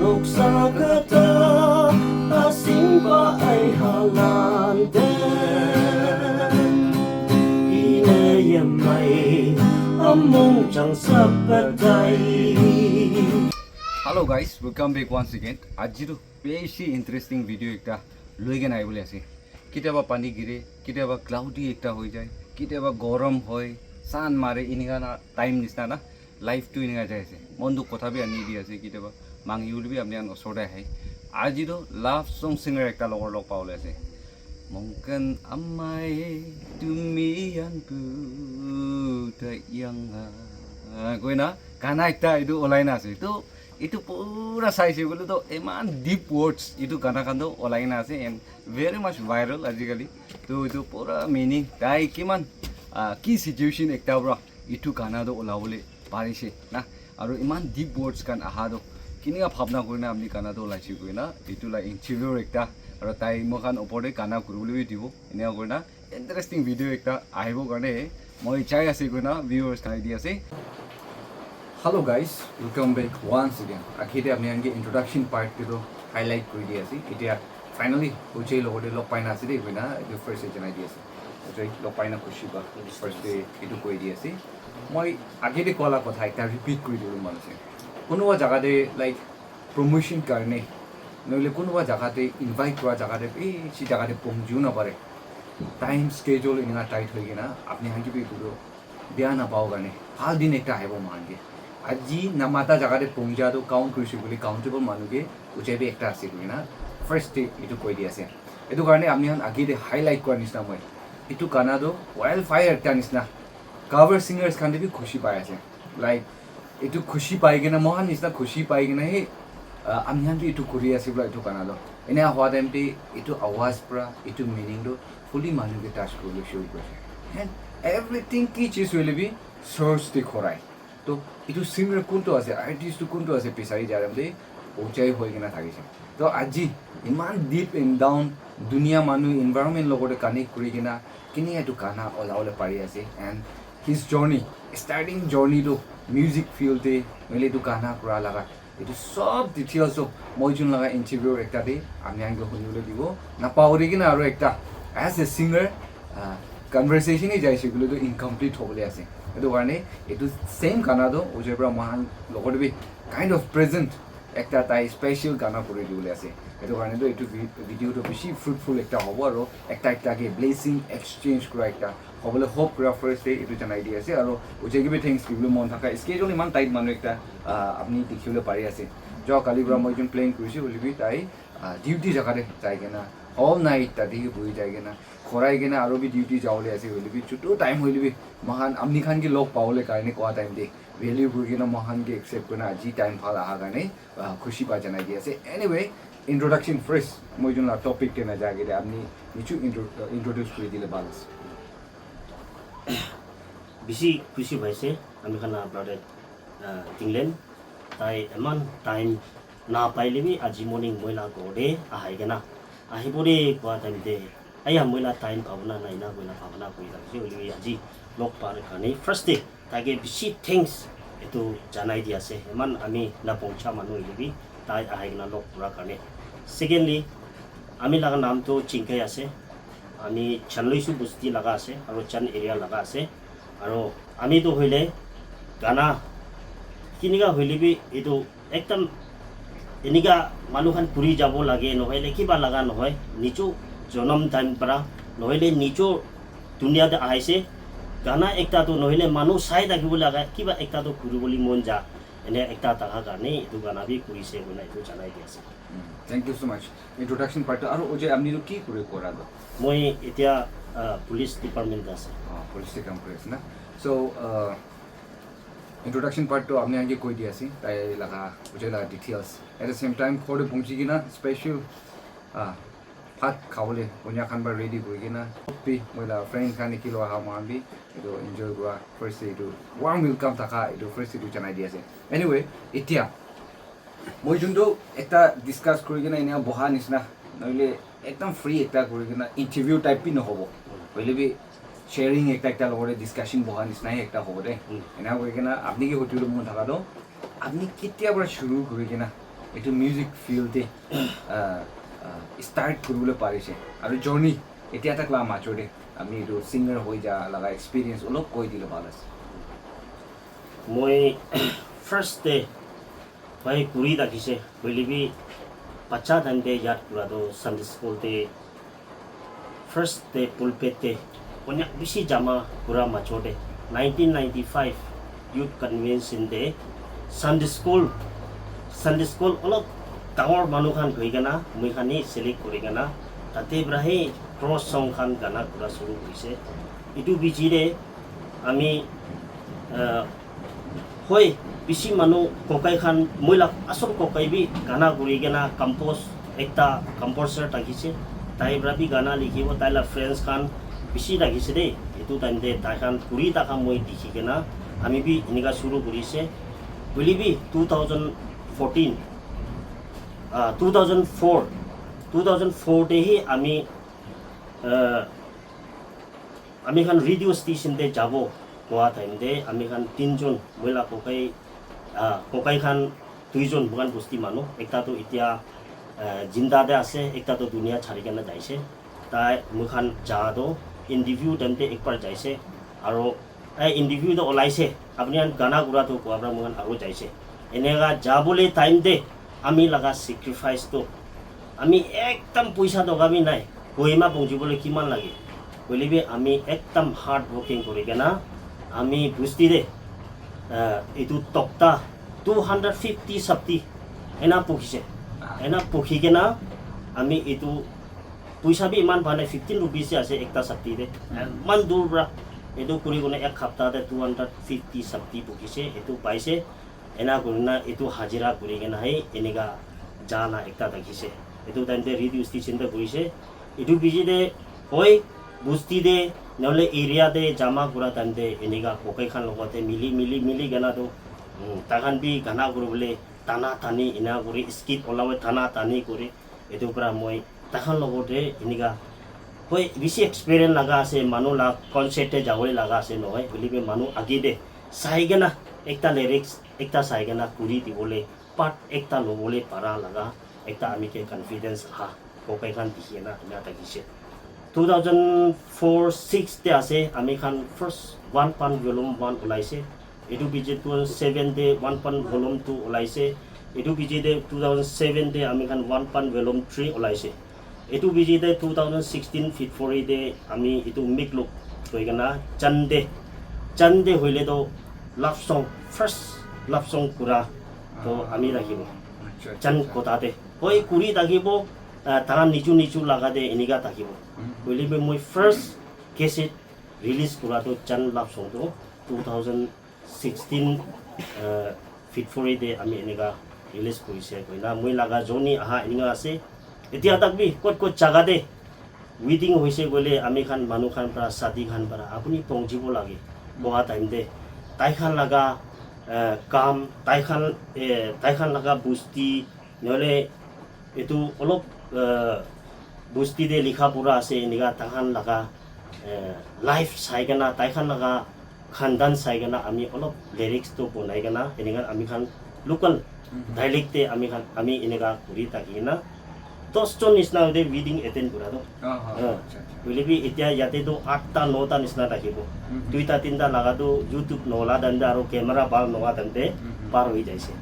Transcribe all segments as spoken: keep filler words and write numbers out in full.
Noksa kata asing pa ai halante ine yemai among chang sapatai. Hello guys, welcome back once again. Aji tu beshi interesting video ekta loi kena aibole ase. Ketiaba pani gire, ketiaba cloudy ekta hoi jai, ketiaba gorom hoi, sun mare, inika na time nisna na life tu inika jai ase. Mon tu kotha bi ani di ase, ketiaba mangi ule bi apni khan osor te ahe. Aji tu love song singer ekta logor log pabole ase. Mongkan amai tumi anku ta yang, ah, koi na gana ekta etu olai na ase. Tu etu pura saise koile tu eman deep words etu gana khan tu olai na ase and very much viral ajikali. Tu etu pura meaning tai kiman, ah, ki situation ekta pura etu gana tu olabole parise na, aru iman deep words khan aha tu kinika bhabna kurina apni gana tu olaise koina etu la interview ekta aru tai moikhan opor te gana kuribole bi dibo enika kurina interesting video ekta ahibo karne moi chai ase koina viewers khan di ase. Hello guys, welcome back once again. Akhir te apni khan ke introduction part te to highlight kuri di ase. Etia finally Ojai logote log paina ase de koina etu first te janai di ase. Ojai log paina khushi pa first te etu koi di ase. Moi age te koa la kotha ekta repeat kuri dibole mon ase. Kunuba jaga te like promotion karne nohoile kunuba jaga te invite kura jaga te bishi jaga te pongjibo napare. Time schedule eneka tight hoi kena apni khan ke bi etu tu beya napao karne bhal din ekta ahibo moikhan ke. Aji namata jaga te pongja tu count kurise koile countable manu ke Ojai bi ekta ase koina first te etu koi di ase. Etu karne apni khan age te highlight kura nisna moi etu gana tu wildfire ekta nisna cover singers khan te bi khushi pai ase. Like etu khushi pai kena moikhan nisna khushi pai kena he, ah, apni khan bi etu kuri ase bla etu gana tu ene hua time te etu awaz pra etu meaning tu fully manu ke touch kuribole shuru kurise. And everything ki cheez hoile bi source te khorai. To etu singer kuntu ase, artist tu kuntu ase bisari jai time te Ojai hoi kena thakise. To aji iman deep and down dunia manu environment logote connect kuri kena kini etu gana olabole pari ase and his journey, starting journey tu music field te nohoile etu gana kura laga etu sob details tu moi jun laga interview ekta te apni khan ke huni bole dibo. Napao de kena aru ekta as a singer, ah, conversation hi jaise koile tu incomplete hobole ase. Etu karne etu same gana tu Ojai pra moikhan logote bi kind of present ekta tai special gana kuri dibole ase. Etu karne tu etu vi-, video tu bishi fruitful ekta hobo aru ekta ekta ke blessing exchange kura ekta hobole hope kura first te etu janai di ase aru Ojai ke bi thanks dibole mon thaka schedule iman tight manu ekta, ah, apni dikhibole pari ase. Jo kali pra moi jun plan kurise hoile bi tai, ah, duty jaga te jai kena all night tate hi bohi jai kena khorai kena aru bi duty jabole ase hoile bi chutu time hoile bi moikhan apni khan ke log pabole karne koa time te value kuri kena moikhan ke accept kurina aji time bhal aha karne, ah, khushi pa janai di ase. Anyway, introduction first moi jun la topic te na jai kena apni nichu intro-, introduce kuri dile bhal ase. Bishi khushi paise ami khan la brother, ah, Tinglen. Tai eman time na paile bi aji morning moi la ghor te ahai kena, ahibo de koa time te, aya moi la time pabo na nai na koina bhabna kuri thakise, hoile bi aji log par karne first te taike bishi thanks etu janai di ase. Eman ami na pongcha manu hoile bi tai ahai kena log kura karne. Secondly, ami laga naam tu Chinkai ase, ami Chanloisu bosti laga ase aru Chan area laga ase. Aru ami tu hoile gana kinika hoile bi etu ekdam enika manu khan puri jabo lage nohoile kiba laga nohoi, nicho jonam time para nohoile nicho dunia te ahaise. Gana ekta tu nohoile manu sai thakibole laga kiba ekta tu kuribole mon ja, ene ekta thaka karne etu gana bi kurise koina etu janai di ase. Mm, thank you so much. Introduction part to, aru Ojai apni tu ki kuri kora tu? Moi etia, ah, police department te ase. Ah, police te kam kuri ase na? So, ah, introduction part to apni khan ke koi di ase, tai laga Ojai laga details. At the same time ghor te pahunchi kena special, ah, bhat khabole konya khan para ready kuri kena bi moi laga friend khan ke loi aha moikhan bi etu enjoy kura first te etu warm welcome thaka etu first te etu janai di ase. Anyway, etia moi jun tu ekta discuss kuri kena enia boha nisna, nohoile ekdam free ekta kuri kena interview type bi nohobo. Hoile bi sharing ekta ekta logote discussion boha nisna hi ekta hobo de. Mm. Ena kuri kena apni ke hudi bole mon thaka tu, apni ketia para shuru kuri kena etu music field te uh, uh, start kuribole parise aru journey etia tak la major te ami etu singer hoi ja laga experience olop koi dile bhal ase. Moi first te pai kuri thakise, hoile bi bacha time te yad kura toh Sunday school te first te pulpit te konyak bishi jama kura major te nineteen ninety-five youth convention te Sunday school Sunday school olop dangor manu khan hoi kena moi khan he select kuri kena tate pra he cross song khan gana kura shuru kurise. Etu bichi te ami uh, hoi bishi manu kokai khan moi la asol kokai bi gana kuri kena compose ekta composer thakise. Tai pra bi gana likhibo, tai la friends khan bishi thakise de. Etu time te tai khan kuri thaka moi dikhi kena ami bi enika shuru kurise. Hoile bi two thousand fourteen uh, two thousand four two thousand four te hi ami uh, ami khan radio station te jabo koa time te ami khan tinjon moi la kokai uh, kokai khan duijon moi khan bosti manu, ekta toh etia uh, jinda te ase, ekta toh dunia chari kena jaise. Tai moi khan ja toh interview time te ekbar jaise, aro tai interview toh olaise, apni khan gana kura toh koa pra moi khan aro jaise. Eneka jabole time te ami laga sacrifice toh ami ekdam poisa toka bi nai, Kohima pongji bole kiman lage, hoile bi ami ekdam hard working kuri kena ami bosti te uh, etu tokta two hundred fifty sapti ena pukhise. Ena pukhi kena ami etu poisa bi iman bhane fifteen rupees ase ekta sapti te. Iman dur pra etu kuri kena ek hapta te two hundred fifty sapti pukhise, etu paise. Ena kurina etu hajira kuri kena he enika jana ekta thakise. Etu time te radio station te kurise. Etu bichi te hoi bosti te nohole area te jama kura time te enika kokai khan logote mili mili mili kena toh um, takhan bi gana kuribole tana tani ena kuri skit olawe tana tani kuri. Etu pra moi takhan logote enika hoi bishi experience laga ase, manu la concert te jawole laga ase nohoi, hoile bi manu age te sai kena ekta lyrics ekta sai kena kuri dibole part ekta lobole para laga ekta ami ke confidence aha kokai khan dikhi na ena thakise. Two thousand four six te ase ami khan first One Pan Volume one olaise. Etu bichi two thousand seven te One Pan Volume two olaise. Etu bichi te two thousand seven te ami khan One Pan Volume three olaise. Etu bichi te two thousand sixteen February te ami etu Miklok koi kena Chande Chande hoile to love song first love song kura to ami rakhibo. Chan kota te hoi kuri thakibo, tahan niju niju laga te enika thakibo. Hoile bi moi first cassette release kura to Chan love song to two thousand sixteen February te ami enika release kurise koina moi laga journey aha enika ase. Etia tak bi kot kot jaga te wedding hoise koile ami khan manu khan para shadi khan para apuni pongjibo lage. Boha time te tai khan laga kam tai khan tai khan laga bosti nohole etu olop bosti te likha pura ase enika tai khan laga life sai kena tai khan laga khandan sai kena ami olop lyrics to bonai kena enika ami khan local dialect te ami khan ami enika kuri thaki kena dos jon nisna hoite wedding attend kura to. Hoile bi etia yate to atta nota nisna thakibo. Duita tinta laga to YouTube nola time te aro camera bhal noha time te par hoi jaise.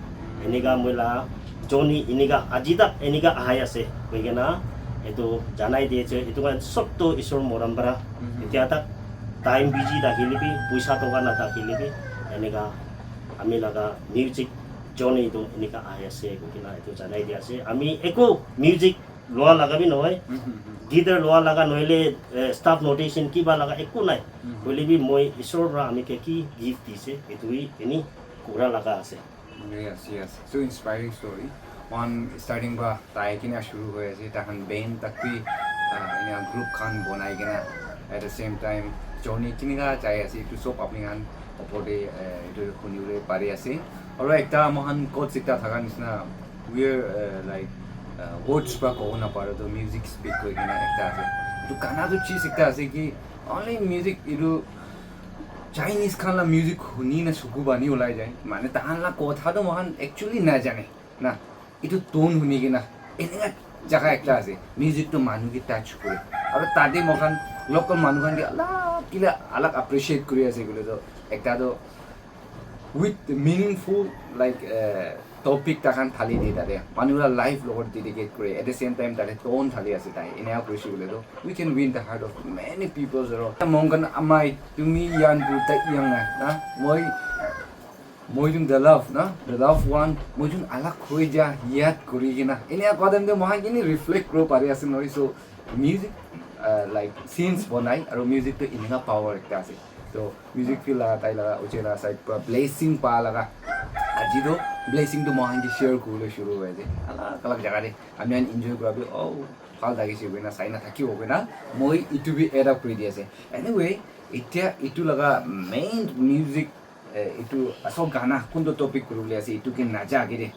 Enika moi la journey enika aji tak enika ahai ase koi kena etu janai di ase. Etu khan sob to Isor morom para etia tak time busy thakile bi poisa toka na thakile bi enika ami laga music journey to enika ahi ase koi kena etu janai di ase. Ami eku music loa laga bi nohoi, guitar loa laga nohile staff notation kiba laga eku nai. Hoile bi moi Isor para ami ke ki gift dise etu hi eni kura laga ase. Yes, yes. So inspiring story. One starting ba tai kina shuru hoi ase, tahan band tak bi ena group khan bonai kena at the same time journey kinika jai ase etu sob apni khan opor te etu khunibole pari ase. Aru ekta mohan quotes ekta thaka nisna weird like words pra kobo napare to music speak koi kena ekta ase. Etu gana tu cheez ekta ase ki only music etu Chinese khan la music huni na suku bani ulai jai. Mane tahan la kotha to mohan actually na jane na. Etu tone huni kena eneka jaga ekta ase, music tu manu ke touch kore. Aru tate moikhan local manu khan ke alak kila alak appreciate kuri ase koile tu ekta tu with meaningful, like, uh, topic takhan thali de tate manu la life logot dedicate kore, at the same time tate tone thali ase tai eneka kuri ase koile tu we can win the heart of many people. Aru moikhan amai tumi yan bu ta yang na moi Moi jun the love na, the love one, moi jun alak hoi ja yat kuri kena. Ene akwa dem de mohan kini reflect kuro pari ase noi. So music, uh, like scenes bonai aru music to inga power ekta ase. To music feel laga tai laga uche laga side pura blessing pa laga. Aji to blessing to mohan ki share kuri le shuru hoi ase. Alak alak jaga de ami an enjoy kura bi oh bhal lagi se koi na sai na thaki ho koi na. Moi itu bi add up kuri di ase. Anyway, itya itu laga main music eh, itu asal gana kuntu topic kuri bole ase itu ke naja age de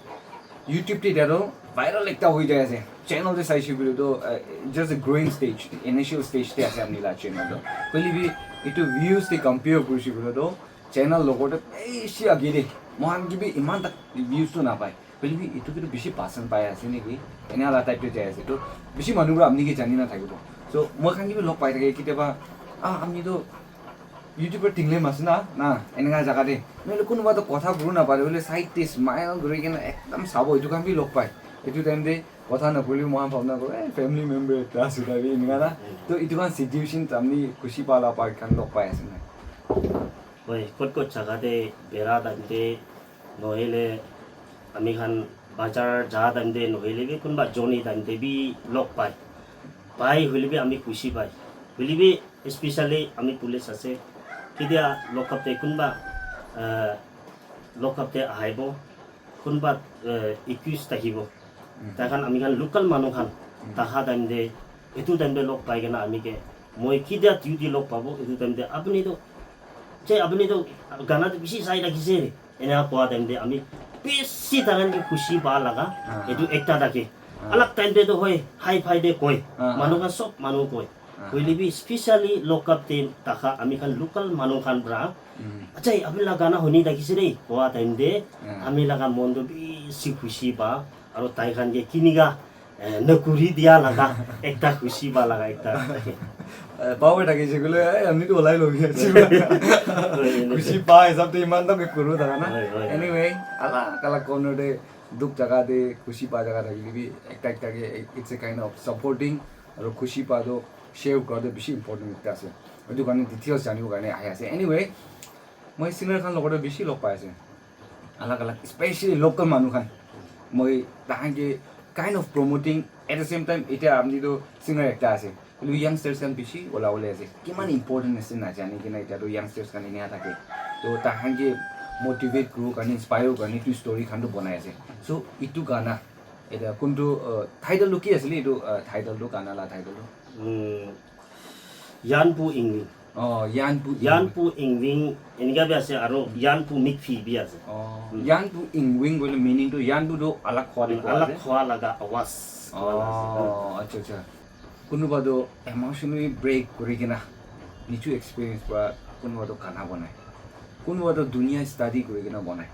YouTube te daro viral ekta hoi jai ase. Channel te saishe koile to eh, just a growing stage, initial stage te ase apni la channel to. Koile bi itu views te compare kurishe koile to channel logot te bishi age de. Mohan ke bi iman tak views to napai. Koile bi itu ke to bishi pasand pai ase niki. Ene ala type te jai ase to bishi manu pura apni ke jani na thakibo. So moi khan ke bi log pai thake kitiaba ah apni to YouTuber tingle mas na na eneka jaga de noile kunuba to kotha kuru na pare hoile side te smile kuri kena ekdam sabo itu khan bi log pai. Itu time te kotha na kuri moi bhabna ko eh family member ekta ase ta bi eneka na. To itu khan situation tamni khushi pala part khan log pai ase na. Hoi, kot kot jaga te bera time te nohile ami khan bazar ja time te nohile bi kunba joni time te bi log pai. Pai hoile bi ami khushi pai. Hoile bi especially ami police ase. Ketia lockup te kunba uh, lockup te ahibo. Kunba uh, accused ahibo. Tai khan ami khan local manu khan taha time te itu time te log pai kena ami ke moi ketia duty log pabo itu time te apni to che apni to gana to bishi sai rakhi se ena koa time te ami bishi tahan ke khushi pa laga itu ekta thake. Alak time te to hoi hai phai de koi manu khan sob manu koi. Hoile bi specially lockup te taha ami khan local manu khan pra acha apni la gana huni thakise de koa time te ami laga mon to bishi khushi pa aru tai khan ke kiniga eh, nokuri dia laga ekta khushi pa laga ekta thake. Power thakise koile eh ami to olai lobi ase. Khushi pa hisab te iman to ke kuru thaka na. Anyway, alak alak corner te dukh jaga te khushi pa jaga thakile bi ekta ekta ke it's a kind of supporting aru khushi pa to share kura to bishi important ekta ase. Etu karne details janibo karne ahi ase. Anyway, moi singer khan logot bishi log pai ase. Alak alak, especially local manu khan. Moi tahan ke kind of promoting at the same time, etiya apni to singer ekta ase. Hoilebi youngsters khan bishi ola ole ase. Kiman important ase na jani kena etiya to youngsters khan enia thake. To tahan ke motivate kuru karne, inspire kuru karne, tu story khan to banai ase. So, itu gana, etiya kuntu uh, title to ki asile itu uh, title to gana la title to? Mm, Yanpu Ingwing. Oh, Yanpu Ingwing. Yanpu Ingwing, eneka bi ase, aro Yanpu Mikphi bi ase. Oh, Yanpu Ingwing koile meaning to Yanpu to alag khwa de koa ase. Alag khwa laga awaz. Oh, acha acha. Kunuba to emotionally break kuri kena, nichu experience pra kunuba to gana banai. Kunuba to dunia study kuri kena banai.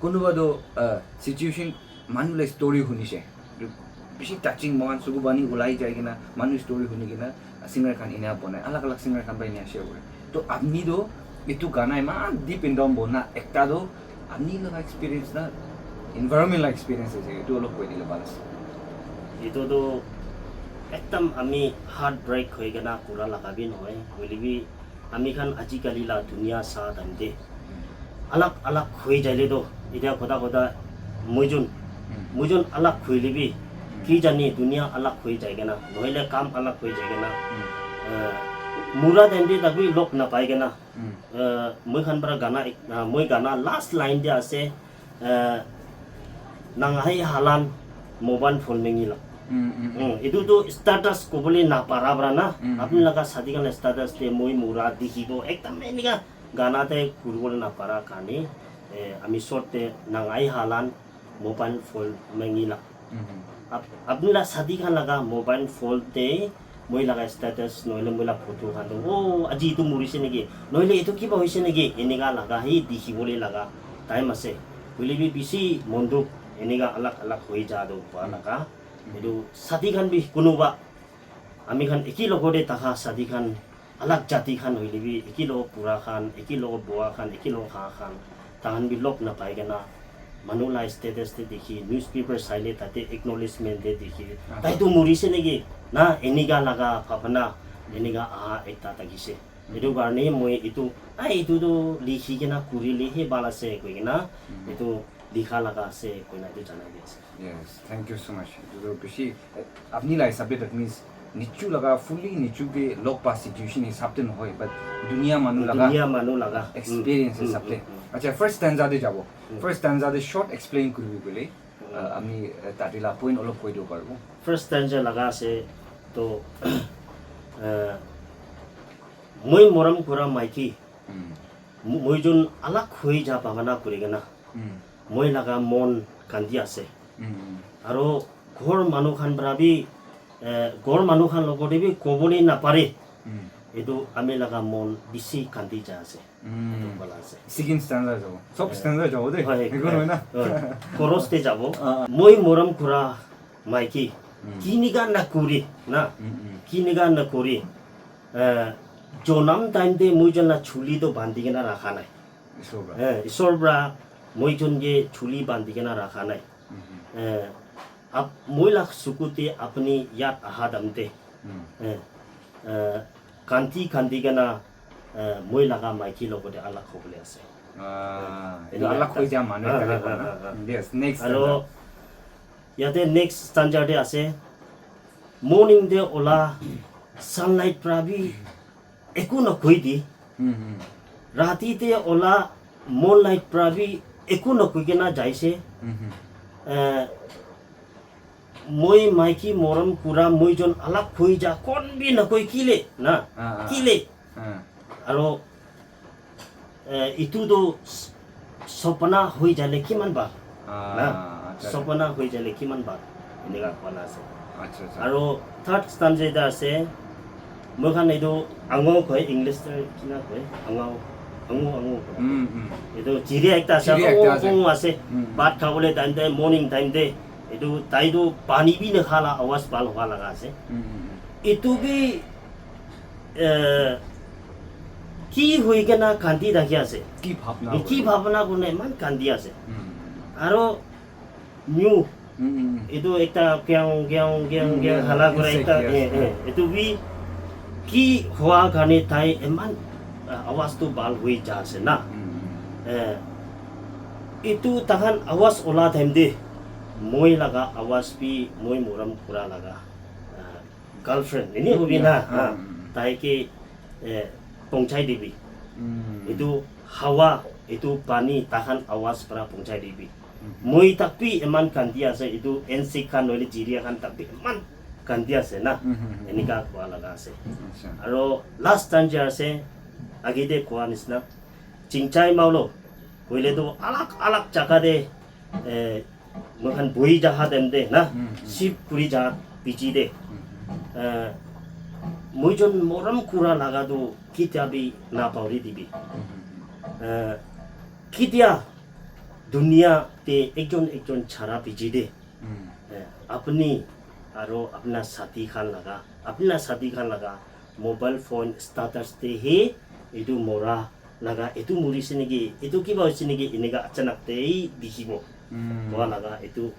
Kunuba to uh, situation manu la story hunise. Bishi touching mohan sugu bani ulai jai kena manu story huni kena singer khan enia banai. Alag alag singer khan para enia share kore. To apni to itu gana iman deep in down bona ekta to apni laga experience na environment la experience ase itu olop koi dile bhal ase. Itu to ekdam ami heartbreak hoi kena kura laga bi nohoi. Hoile bi ami khan ajikali la dunia sa time te alag alag hoi jaile to etiya kotha kotha moi jun moi jun alag hoile bi ki jani dunia alag hoi jai kena nohile kam alag hoi jai kena eh, mura time te tabi log na pai kena eh, moi khan para gana ek- ah, moi gana last line te ase eh, nangai halan mobile phone mengi la. Mm, itu to status kobole na para para na. Apni laga sadi khan status te moi mura dikhibo ekdam enika gana te kuribole na para karne eh, ami short te nangai halan mobile phone mengi la. Ap- apni la sadi khan laga mobile phone te moi laga status nohile moi la photo khan to oh aji itu murise niki nohile itu kiba hoise niki enika laga hi dikhibole laga time ase. Hoile bi bishi mon dukh Enika alag alag hoi ja toh hua laga. Etu sati khan bi kunuba ami khan eki logote thaka sati khan alag jati khan hoile bi eki logo pura khan, eki logo boa khan, eki logo kha khan, tahan bi log napai kena manu la status te dikhi, newspaper saile tate acknowledgement te dikhi, tai tu murise niki na, enika laga bhabana, enika aha ekta thakise. Etu karne moi etu, ai etu tu likhi kena kurile he bhal ase koi kena etu likha laga ase koina etu janai di ase. Yes, thank you so much. Etu tu bishi, eh, apni la hisab te, that means nichu laga, fully nichu ke log pa situation hisab te nohoi, but dunia manu laga, dunia manu laga experience hisab te. Acha, first stanza te jabo. First stanza te short explain kuribi koile, uh, ami, uh, tate la point olop koi dibo paribo. First stanza laga ase to, uh, moi morom kura maiki, mo- moi jun alag hoi ja bhabana kuri kena, moi laga mon kandi ase. Aro ghor manu khan para bi, eh, ghor manu khan logote bi kobole napare. Etu ami laga mon bishi kandi ja ase. Etu bola ase. Second stanza jabo. Sob stanza jabo de. Hoi, eku hoi na. Chorus te jabo. Moi morom kura maiki, kinika na kuri na, kinika na kuri, eh, jonam time te moi jun la chuli to bandi kena rakha nai. Isor pra. Eh, Isor pra moi jun ke chuli bandi kena rakha nai. Eh, ap- moi la suku te apni yat aha time te, eh, eh, kandi kandi kena, eh, moi laga maiki logote alag hobole ase. Ah, etu alag hoi ja manu ekta de kona. Yes, next. Aro yate next stanza te ase, morning te ola sunlight pra bi eku nakoi di. Rati te ola moonlight pra bi eku nakoi kena jaise. Eh, moi maiki morom kura moi jun alag hoi ja kon bi nakoi kile na, kile. Aro eh, itu tu s- sopana hoi jale kiman bhal. Na? Sopana hoi jale kiman bhal. Enika koa la ase. Acha, acha. Aro third stanza ekta ase. Moi khan etu angau koi, English te kina koi? Angau, angu, angu koi. Mm, mm. Etu chiria ekta ase, chiria ekta ase. Ase. Mm, mm. Bhat khabole time te, morning time te. Etu tai tu pani bi nakha la, awaz bhal hua laga ase. Mm, mm, mm. Etu bi eh, ki hoi kena kandi thaki ase. Ki bhabna. Ki bhabna kurina iman kandi ase. Aro new, etu ekta kiang, kiang, kiang, kiang hala kura ekta, eh, eh, etu bi ki hua karne tai iman, ah, awaz tu bhal hoi ja ase na. Eh, etu tahan awaz ola time te moi laga awaz bi moi morom kura laga, ah, girlfriend, ini hobi na, ha, tai ke, eh, pongchai dibi. Itu hawa, itu pani, tahan awaz para pongchai dibi. Moi tak bi eman kandi ase, itu ensik khan noile jiria khan tak bi eman kandi ase na. Enika koa laga ase. Aro last time je ase, age te koa nisna, chingchai maulo, koile tu alag alag jaga te, eh, moi khan bohi jaha time te na, sip kuri jaha piche te, eh, moi jon morom kura laga tu ketia bi na pauri dibi. Eh, ketia dunia te ekjon ekjon chara piche te, eh, apni aro apna sathi khan laga, apna sathi khan laga mobile phone status te he etu mora laga, etu murise niki, etu kiba hoise niki, eneka achanak te dikhibo. Koa laga etu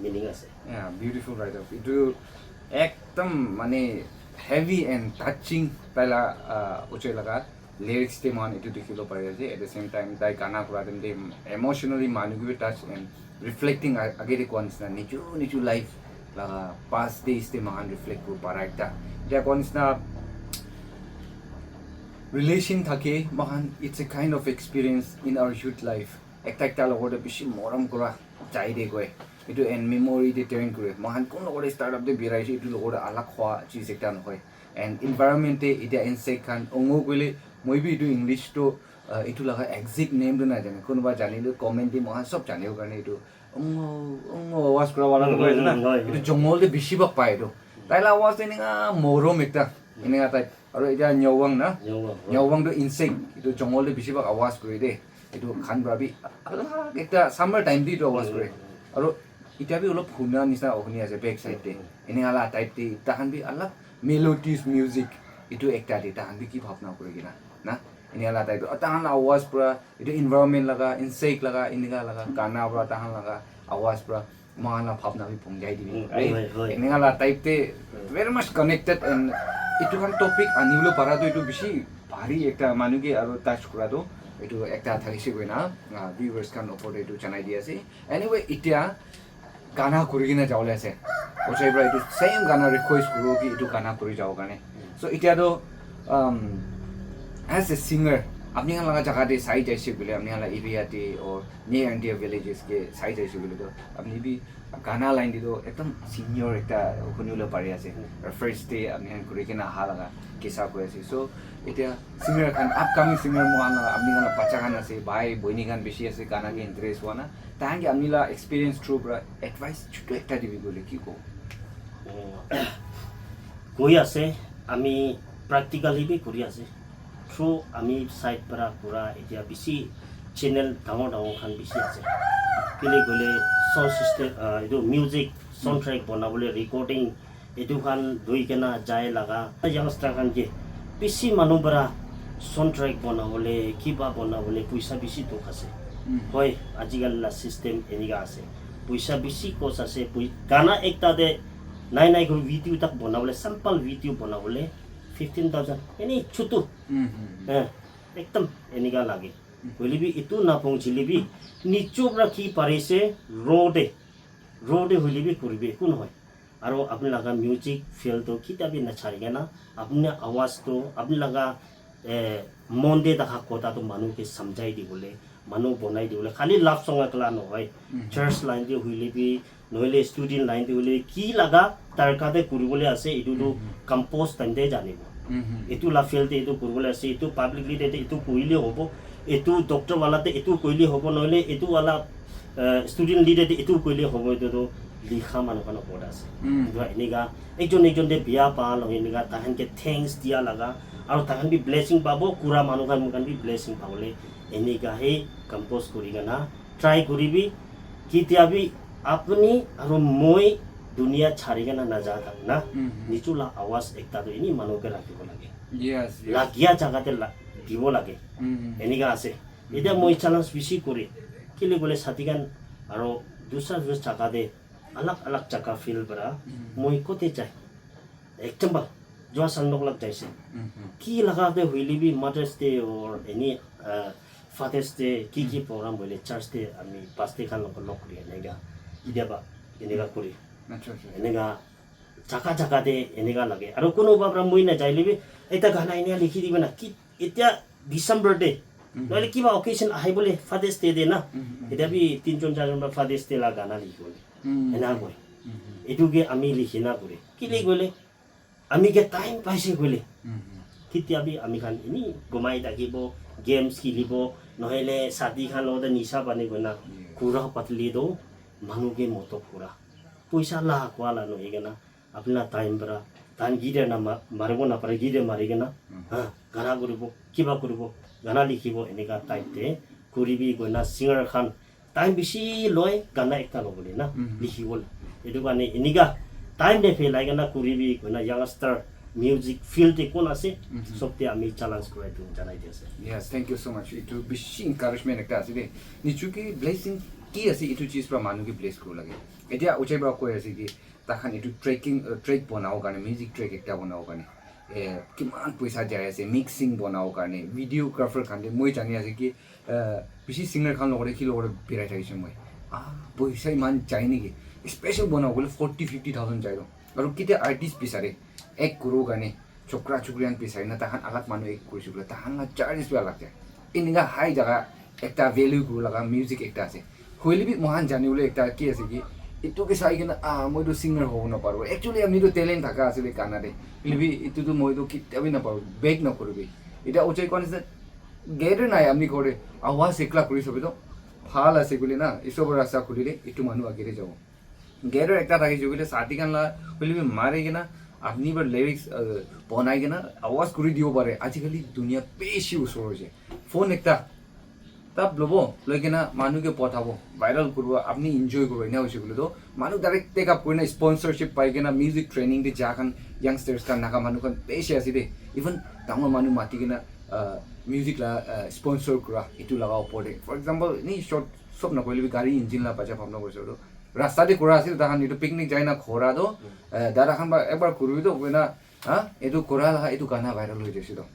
meaning ase. Yeah, beautiful writer. Etu ekdam mane heavy and touching taila, ah, uchai laga lyrics te moikhan etu dikhibo pari ase. At the same time, tai gana kura time te emotionally manu ke bi touch and reflecting a-, age te koa nisna, niju, niju life laga past days te moikhan reflect kuribo para ekta. Etia koa nisna relation thake, moikhan, it's a kind of experience in our youth life. Ekta ekta logor te bishi morom kura jai de koi. Etu and memory te turn kure. Moikhan kun logor te startup te birai ase, etu logor te alag hua cheez ekta nohoi. And environment te etia insect khan ongo koile, moi bi etu English to, uh, etu laga exact name to na jane. Kunuba janile comment te, moikhan sob janibo karne etu ongo, ongo awaz kura wala to koi ase na. Etu jungle te bishi bhag pai etu. Tai la awaz te eninka morom ekta, eninka type. Aro etia nyawang na? Nyawang, hoi. Nyawang tu insect, etu jungle te bishi bhag awaz kure de. Etu khan para bi alag ekta summer time te etu awaz kure. Aro itya bi olop huna nishina huni ase back side te. Eneka la type te tahan bi alak melodious music itu ekta te tahan bi ki bhabna kuri kena na. Eneka la type te tahan la awaz pura itu environment laga, insect laga, eneka laga gana pura tahan laga awaz pura mohan la bhabna bi bhungjai dibi, Mm, right? hoi, hoi. Eneka la type te very much connected and itu khan topic anibole para tu itu bishi bhari ekta manu ke aro touch kura tu itu ekta thakise koina, ah, viewers khan opor te itu janai di ase. Anyway, itya gana kuri kena jawole ase. Ochai pra itu same gana request kuro ki itu gana kuri jawo karne. So itya to, um, as a singer, apni khan laga jaga te sai jaise koile, apni khan la area te or near and dear villages ke sai jaise koile to apni bi gana line te to ekdam senior ekta huni bole pari ase. First te apni khan kuri kena aha laga kisa koi ase. So itya singer khan, upcoming singer mohan laga apni khan la bacha khan ase, bhai boini khan bishi ase gana ke interest hua na, tahan ke apni la experience through pra advice chutu ekta dibi koile ki ko? Koi ase, ami practically bi kuri ase. Through ami side para pura etia bishi channel dangor dangor khan bishi ase. Kile koile sound system, ah, etu music soundtrack bonabole recording etu khan loi kena jai laga youngster khan ke bishi manu para soundtrack bonabole kiba bonabole puisa bishi dukh ase. Hoi, ajikali la system enika ase. Puisa bishi cost ase. Pui-, gana ekta te nai nai kuri video tak bonabole, sample video bonabole fifteen thousand. Eni chutu. Eh, ekdam enika lage. Hoile bi etu napong chile bi nicho pra ki parise road e. Road e hoile bi kuribi eku nohoi. Aro apni laga music field to kitia bi nachari kena apni awaz to apni laga eh, mon te thaka kotha tu manu ke samjhai dibole, manu bonai dibole, khali love song ekla nohoi, church line te hoile bi, nohole student line te hoile bi, ki laga darkar te kuribole ase, etu tu compose time te janibo. Etu la field te etu kuribole ase, etu publicly te etu koile hobo, etu doctor wala te etu koile hobo, nohole etu wala, eh, student leader te etu koile hobo, etu tu likha manu khan opor te ase. Etu enika ekjon ekjon te biya pa nohoi enika tahan ke thanks dia laga, aro tahan bi blessing pabo, kura manu khan moikhan bi blessing pabole enika he compose kuri kena try kuribi. Kitia bi apni aro moi dunia chari kena naja thak na, nichu la awaz ekta tu eni manu ke rakhibo lage. Yes, yes. Lagia jaga te la-, dibo lage. Enika ase. Etia moi challenge bishi kore. Kile koile sati khan aro dusra dusra jaga te alag alag jaga field para moi kote jai. Example, Joa Sangdok lak jaise. Ki laga te hoile bi Mother's Day or any, uh, Father's Day, ki ki program hoile church te ami pastor khan log log kuri eneka. Kitia ba eneka kuri. Acha, acha. Eneka jaga jaga te eneka lage. Aro kunuba pra moi na jaile bi ekta gana eneka likhi diba na ki Etia December te, nohole kiba occasion ahibole Father's Day te na, etia bi tinjon charjon para Father's Day la gana likhi bole. Ena koi. Etu ke ami likhi na kore. Kile koile, ami ke time paise koile, kitia bi ami khan eni gumai thakibo, games khilibo, nohole sati khan logote nisa pani koi na, kura patli to manu ke motok kura. Poisa la kwa la nohoi kena, apni la time para, time gide na ma-, maribo na pare, gide mari kena, ha, gana kuribo, kiba kuribo, gana likhibo, eneka type te kuribi koina singer khan time bishi loi gana ekta lobole na, likhibo. Etu karne eneka time te phelai kena kuribi koina youngster music field te kon ase, sob te ami challenge kurai tu janai di ase. Yes, thank you so much. Itu bishi encouragement ekta ase de. Nichu ki blessing ki ase itu cheez pra manu ki bless kuru lage. Etia uchai pra koi ase ki takhan itu trekking, uh, trek banabo karne, music track ekta banabo karne, eh, kiman poisa jai ase, mixing banabo karne, videographer khan te moi jani ase ki, uh, bishi singer khan logore ki logore birai thakise moi. Ah, poisa iman jai niki? Special banabo koile forty, fifty thousand jai do. Aru kitia artist bisare, ek kuru karne, chokra chukri khan bisai na, tahan alak manu ek kurise koile, tahan la charges bi alak jai. Enika high jaga ekta value kuru laga music ekta ase. Hoile bi mohan jani bole ekta ki ase ki, etu ke sai kena, ah, moi tu singer hobo na paribo. Actually, ami tu talent thaka ase le gana te. Hoile bi etu tu moi tu kitia bi na paribo, beg na koribi. Eta uchai khan ase, gather nai ami kore, awaz ekla kuri sabi to, bhal ase koile na, isor para asa khulile, etu manu age te jabo. Gather ekta thaki jogile sati khan la hoile bi mari kena apni para lyrics, uh, banai kena awaz kuri dibo pare. Ajikali dunia bishi usor hoise. Phone ekta Tab lobo, loi kena manu ke pothabo, viral kuribo, apni enjoy kuribo, ena hoise koile to manu direct take up kurina sponsorship pai kena music training te ja khan youngsters khan naga manu khan bishi ase de, even dangor manu mati kena uh, music la uh, sponsor kura itu laga opor de. For example, ni short sob na koile bi gari engine la baja bhabna koise to rasta te kura ase, ta khan itu picnic jai na khora to uh, dara khan ba ekbar kuribi to koina ha itu kura la itu gana viral hoi jaise to.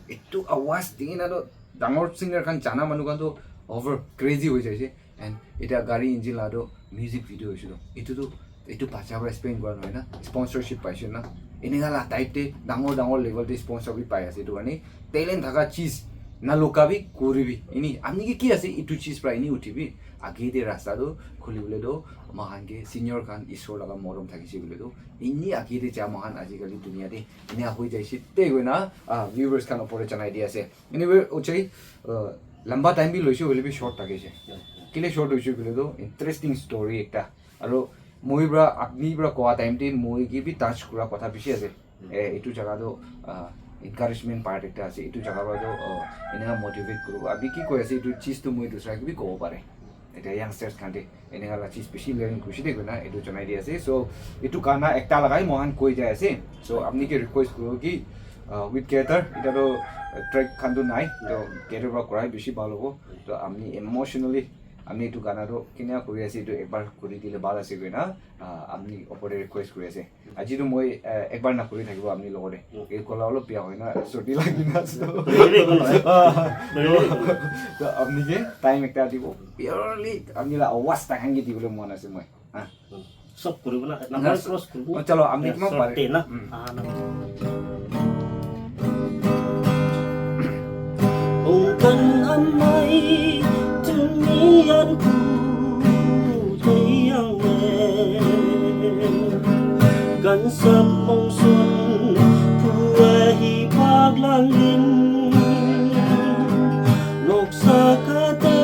Itu awaz dina to dangor singer khan jana manu khan to over crazy hoi jaise. And eta gari engine la to music video hoise to itu to itu bacha para spend kura nohoi na, sponsorship paise na, eneka la type te dangor dangor level te sponsor bi pai ase. Itu karne talent thaka cheez na luka bi kuri bi ini amni ke ki ase itu cheez pra ini uthi bi age te rasta to khuli bole to mohan ke senior khan isor laga morom thakise bole to ini age te ja mohan ajikali dunia te enia hoi jaise te koina uh, viewers khan opor te janai di ase. Anyway, ochai uh, lamba time bi loise hoile bi short thakise. Kile short hoise koile to interesting story ekta. Aro moi pra apni pra koa time te moi ke bi touch kura kotha bishi ase. Eh, itu jaga to uh, encouragement part ekta ase. Itu jaga pra to uh, eneka motivate kuribo. Abi ki koi ase itu cheez to moi dusra ke bi kobo pare. Eta youngsters khan te eneka la cheez bishi learn kurise de koina etu janai di ase. So etu gana ekta lagai mohan koi jai ase. So apni ke request kuro ki uh, with Gator eta to uh, track khan to nai to Gator para korai bishi bhal hobo. To apni emotionally apni etu gana to kenya kuri ase etu ekbar kuri dile bhal ase koina uh, apni opor te request kuri ase. Aji to moi uh, ekbar na kuri thakibo apni logote. Ei kola olop biya hoi na sordi lagi na ase to. To apni ke time ekta dibo. Purely apni la awaz ta khan ke dibole mon ase moi. Ah. Sob kuribo na, number cross kuribo. Oh, chalo, apni kiman pare? Te na. Ah, na. Ungkan amai tunian ku tayang e. Kan sap mong sun pua hi pak langin. Noksa kata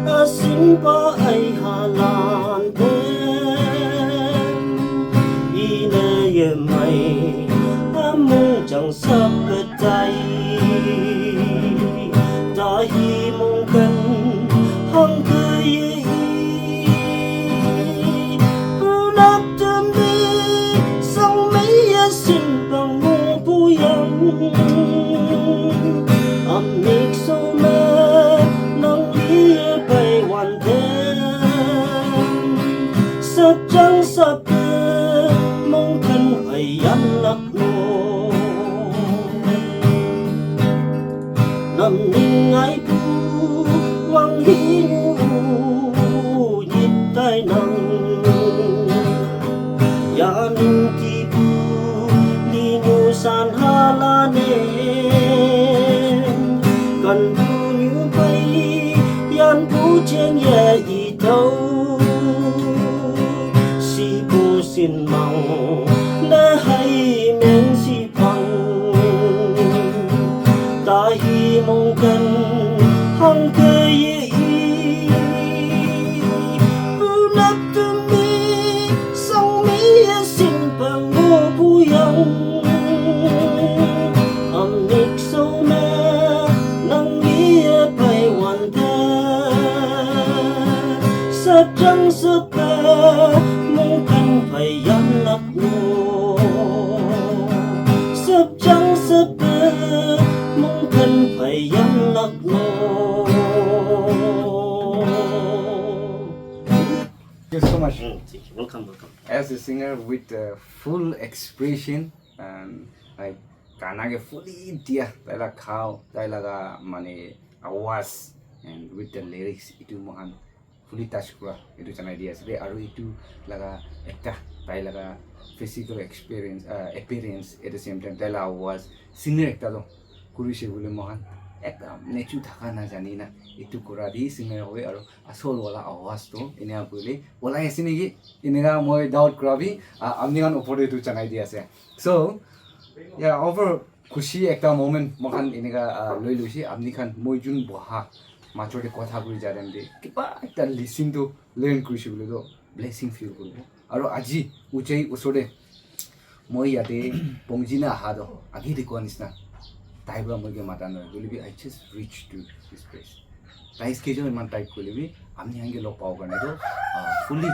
asin pa ai halan den. Ine ye mai amung jang sap katai. Tahi mong kan hang ke ye i. Pulak demi sang mei ya sin pang mo bu yang. Amik so me nang ye bai wan den. Sap jang sap mong kan ai yan lak mo. Nam ning ai pu wang hi nu yip tai nang. Ya nung ki pu ni nu san ha la ne. Kan pu nu pai yan pu chen ye i tau. Si pu sin mang ne hai men si pang. Tahi mong kan hang ke ye i. Pulak demi sang mei ya sin pang mo bu yang. Amik so me nang ye pai wan den. Sap jang sap mong kan pai yan lak mo. Sap jang sap mong kan pai yan lak mo. Thank you so much. Mm, thank you. Welcome, welcome. As a singer with uh, full expression and like gana ke fully dia, tai la khao, tai laga mane awaz and with the lyrics itu mohan fully touch kura itu janai di ase de. Aru itu laga ekta tai laga physical experience uh, appearance at the same time tai la awaz singer ekta to kurise bole mohan ekdam nachu thaka na jani na itu kura di singer hoi aru asol wala awaz to enia koile olai ase niki? Eneka moi doubt kura bi uh, apni khan opor te itu janai di ase. So yeah, over khushi ekta moment moikhan eneka uh, loi loise. Apni khan moi jun boha major te kotha kuri ja time te kiba ekta lesson to learn kurise bole to blessing feel kuribo. Aru aji ujai usor te moi yate pongji na aha to agi te koa nisna tai para moi ke mata nohoi koile bi I just reach to this place. Tai schedule eman tight koile bi apni khan ke log pabo karne toh, ah, fully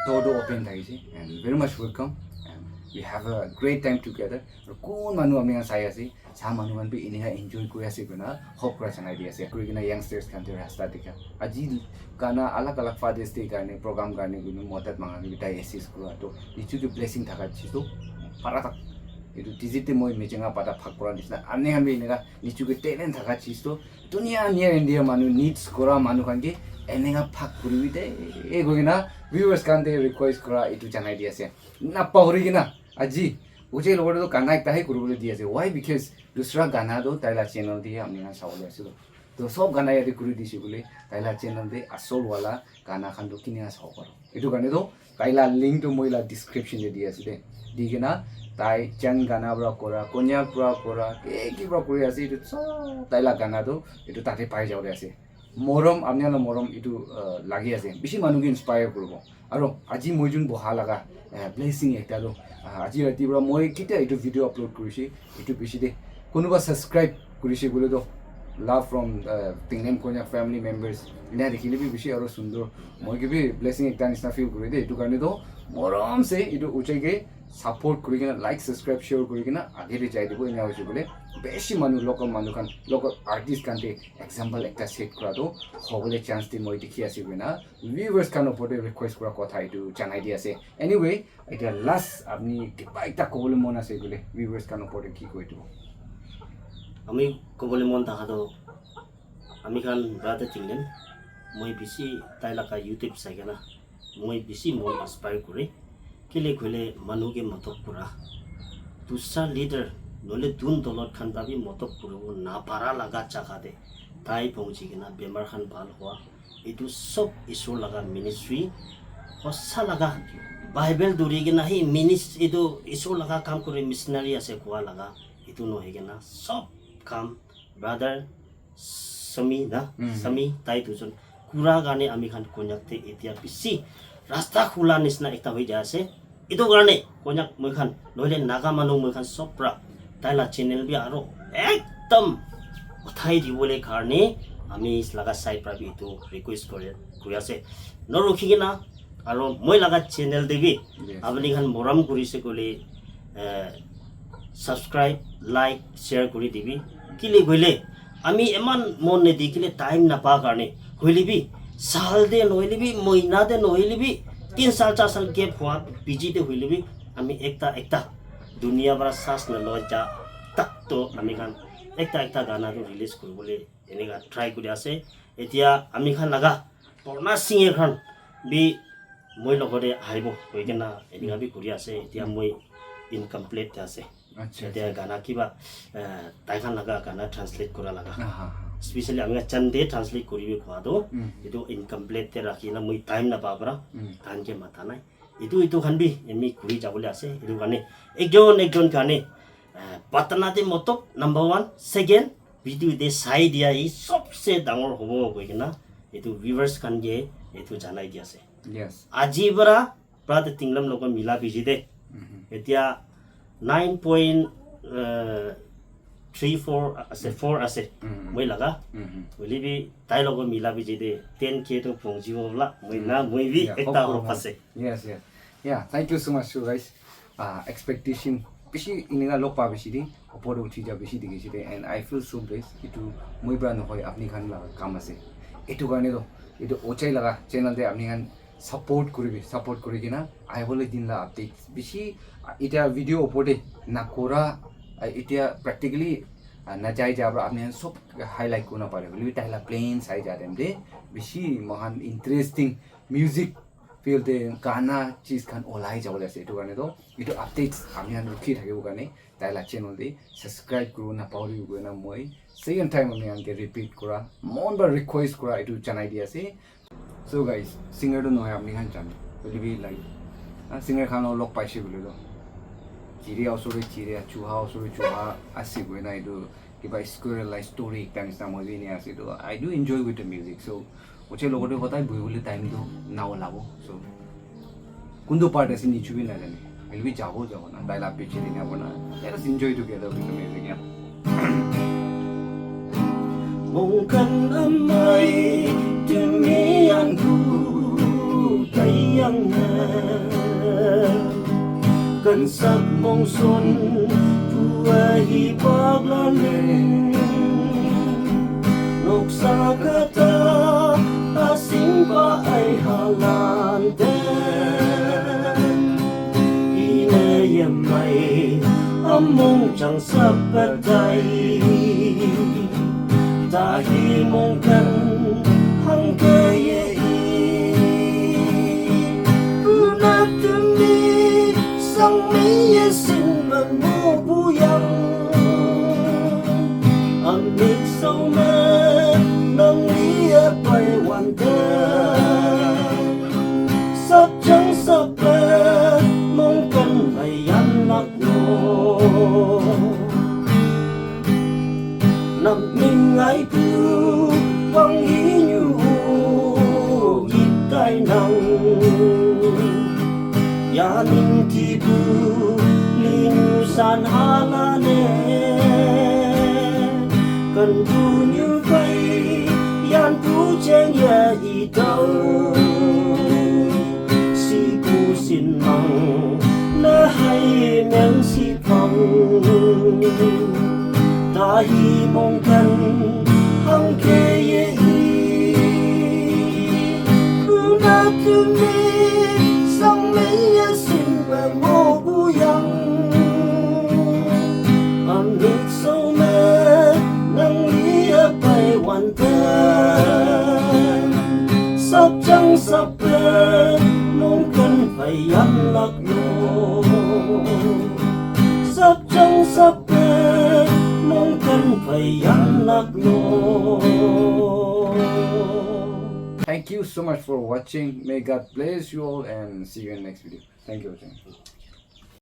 door toh open thakise and very much welcome and we have a great time together. Aru kun manu apni khan sai ase, sa manu khan bi enika enjoy kuri ase koina hope kura janai di ase. Kuri kena youngsters khan te rasta dikha. Aji gana alag alag Father's Day karne, program karne koina madad manga bi tai assist kura toh nichu ke blessing thaka chiz toh para thak. Etu tizit te moi mechenga pata phak kura nisna. Apni khan bi enika nichu ke talent thaka chiz toh dunia near India manu needs kura manu khan ke enika phak kuri bi de. E koi kena viewers khan te request kura etu janai di ase. Na pahori kena aji ujai logote toh gana ekta he kuribole di ase. Why? Because dusra gana toh tai la channel te he apni khan sabole ase toh. Toh sob gana yate kuri dise koile tai la channel te asol wala gana khan toh kinika sabo paro. Etu karne toh tai la link toh moi la description te di ase de. Di kena tai Chan gana pra kora, Konyak pra kora, ki ki pra kuri ase etu sob tai la gana toh etu tate pai jabole ase. Morom, apni khan la morom etu, uh, lagi ase. Bishi manu ke inspire kuribo. Aro aji moi jun boha laga, uh, blessing ekta toh, uh, aji rati pra moi ketia etu video upload kurise, etu bishi de. Kunuba subscribe kurise koile toh, love from, uh, Tinglem Konyak family members. Ena dikhile bi bishi aro sundor. Moi ke bi blessing ekta nisna feel kuri de. Etu karne toh morom se etu ujai ke support kuri kena, like, subscribe, share kuri kena age de jai dibo. Ena hoise koile bishi manu, local manu khan, local artist khan te example ekta set kura toh hobole chance te moi dikhi ase koina viewers khan opor te request kura kotha etu janai di ase. Anyway, etia last apni kiba ekta kobole mon ase koile viewers khan opor te ki koi dibo? Ami kobole mon thaka toh ami khan brother Tinglem, moi bishi tai laga YouTube sai kena moi bishi mon inspire kure. Kile koile manu ke matok kura, dusra leader noile dun dolot khan pra bi matok kuribo napara laga jaga te tai pahunchi kena bemar khan bhal hua, etu sob Isor laga ministry, hosa laga Bible dhuri kena he minis-, etu Isor laga kam kure missionary ase koa laga, etu nohoi kena sob kam brother Sami na, Mm. Sami tai dujon kura karne ami khan Konyak te etia bishi rasta khula nisna ekta hoi jai ase. Etu karne Konyak moi khan nohole Naga manu moi khan sob pra tai la channel bi aro ekdam uthai dibole karne ami laga side pra bi etu request kore, kuri ase. Norukhi kena aro moi laga channel te bi Yes. apni khan morom kurise koile, eh, subscribe, like, share kuri dibi. Kile koile ami eman mon ne dikhile time napa karne hoile bi sal te nohile bi moina te nohile bi tin sal char sal gap hua biji te hoile bi ami ekta ekta dunia para sas na loi ja tak to ami khan ekta ekta gana to release kuribole enika try kuri ase. Etia ami khan laga purana singer khan bi moi logote ahibo koi kena enika bi kuri ase. Etia moi incomplete te ase. Acha, etia gana kiba, eh, tai khan laga gana translate kura laga. Aha. Specially ami Chande translate kuribi kua to, Mm. etu incomplete te rakhi na moi time na pa para, Mm. tan ke mata nai. Etu, etu khan bi ami kuri jabole ase. Etu karne ekjon ekjon karne, eh, patna te motok number one, second, video te sai dia hi sobse dangor hobo koi kena etu viewers khan ke etu janai di ase. Yes. Aji para Brother Tinglam logo mila biji de. Mhm. Etia nine point, uh, three four ase, four ase. Mhm. Moi laga. Mhm. Hoile bi tai logo mila biji de ten K to pongji bo la. Moi na, moi bi Yeah, ekta hope hope ase. Yes, yes. Yeah, thank you so much, you guys. Uh, expectation bishi enika log pa bishi de, opor te uthi ja bishi dikhi ase de, and I feel so blessed. Etu moi pra nohoi, apni khan la kam ase. Etu karne to, etu Ochai laga channel te apni khan support kuribi, support kuri kena ahibole din la updates bishi, ah, etia video opor te nakura, ah, etia practically, ah, najai ja pra apni khan sob highlight kurina pare. Hoile bi tai la plain sai ja time te bishi moikhan interesting music field te gana cheez khan olai jabole ase. Etu karne to etu updates apni khan rukhi thakibo karne tai la channel te subscribe kuribo napahori koina moi second time apni khan ke repeat kura mon pra request kura etu janai di ase. So guys, singer tu nohoi apni khan jane. Hoile bi like, ah, singer khan olop paise koile tu. Chiriya usore chiriya, chuha usore chuha ase koina etu kiba squirrel la story ekta nisina moi bi enia ase. Tu I do enjoy with the music. So, Ochai logote hodai buhibole time tu na olabo. So, kuntu part ase nichu bi najane. Hoile bi jabo jabo na. Tai la piche de enia bona. Let us enjoy together with the music, yeah. Mongkan amai tumi anku tayang na. Kan sak mongson tua hi pagla le. Noksa kata asing pa ai halan te. Ine yemai among chang sapatai. Tahi mongkan hangke ye i. Una tumi sang mi ye sin man mo buyang. Amik so me nang ye pai wan te. Sap chang sap pe mongkan bai yan lak lo. Nam ning ai pu pang i nyu i tai nang. Ya ning ti pu ni nyu san ha la ne. Kan pu nyu pai yan pu cheng ya i tau. Si pu sin mang na hai men si pang. Tahi mongkan hangke ye i. Una tumi sang me ye sin ba mo buyang. Amik so me nang ye pai wan te. Sap chang sap pe mongkan pai yan lak lo. Sap chang sap pe mongkan pai yan lak lo. Thank you so much for watching. May God bless you all and see you in next video. Thank you for watching.